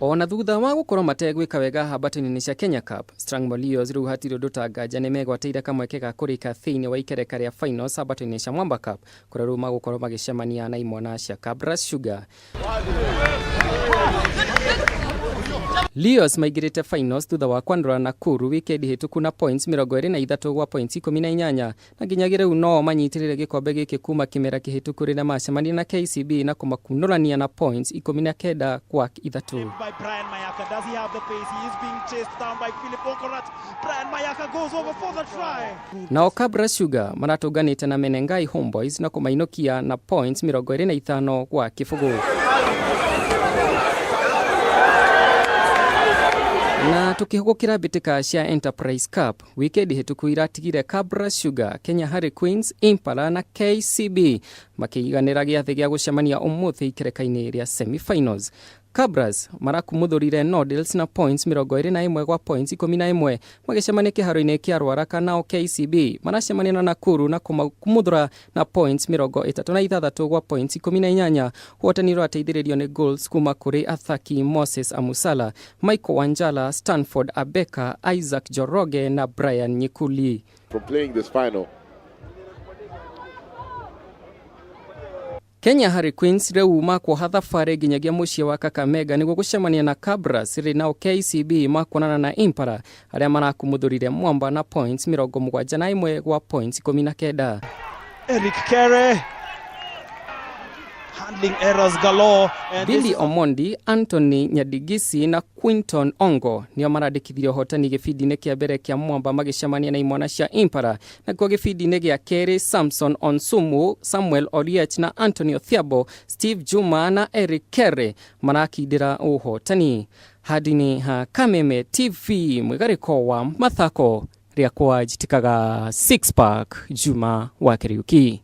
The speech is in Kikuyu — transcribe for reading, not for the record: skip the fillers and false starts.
Ona thutha wa gũkorwo mategwĩka wega hambato-inĩ cia Kenya Cup, Strangmore Leos rĩu hatirĩ ũndũ ta nganja nĩ megwatĩire kamweke ga kũrĩka thĩinĩ wa ikereka rĩa finals hambato-inĩ cia Mwamba Cup kũrĩa rĩu magũkorwo magĩcemania na imwana cia Kabras Sugar. Leos maingĩrĩte finals thutha wa kwandũra Nakuru wikendi hĩtũku na points 23 gwa points 18 na nginyagia rĩu no manyitĩrĩre gĩkombe gĩkĩ kuma kĩmera kĩhĩtũku rĩrĩa macemanirie na KCB na kũmakunũrania na points 19 kwa ithatũ. By Brian Mayaka. Does he have the pace? He is being chased down by Philip Okorat. Brian Mayaka goes over for the try. Nao Kabras Sugar maratũnganĩte na Menengai Homeboys na kũmainũkia na points 25 gwa kĩbũgũ. Na tũkĩhũgũkĩra mbĩtĩka cia Enterprise Cup, wikendi hĩtũku iratigire Kabras Sugar, Kenya Harlequins, Impala na KCB makĩiganĩra gĩathĩ gĩa gũcemania ũmũthĩ ikereka-inĩ rĩa semi-finals. Kabras marakumuthũrire Nordils na points 21 gwa points 11 magĩcemania kĩharo-inĩ kĩa Ruaraka, nao KCB maracemania na Nakuru na kũmakumuthũra na points 36 gwa points 18. Ũhotani ũrateithĩrĩrio nĩ goals kuma kũrĩ athaki Moses Amusala, Michael Wanjala, Stanford Abeka, Isaac Njoroge na Brian Nyikuli. From playing this final. Kenya Harlequins rĩu makuoha thabarĩ nginyagia mũciĩ wa Kakamega nĩguo gũcemania na Kabras, rĩ nao KCB makuonana na Impala arĩa marakumuthũrire Mwamba na points 71 gwa points 19. Eric Kere handling errors galore. And Billy Omondi, Anthony Nyadigisi na Quinton Ongo nĩo marandĩkithirie ũhotani gĩbindi-inĩ kĩa mbere kĩa Mwamba magĩcemania na imwana cia Impala, nakuo gĩbindi-inĩ gĩa kerĩ Samson Onsumu, Samuel Oliech na Anthony Othiabo, Steve Juma na Eric Kere marakindĩra ũhotani. Handũ-inĩ ha Kameme TV mwĩgarĩko wa mathako rĩakwa njitĩkaga Six Pack Juma wa Kariuki.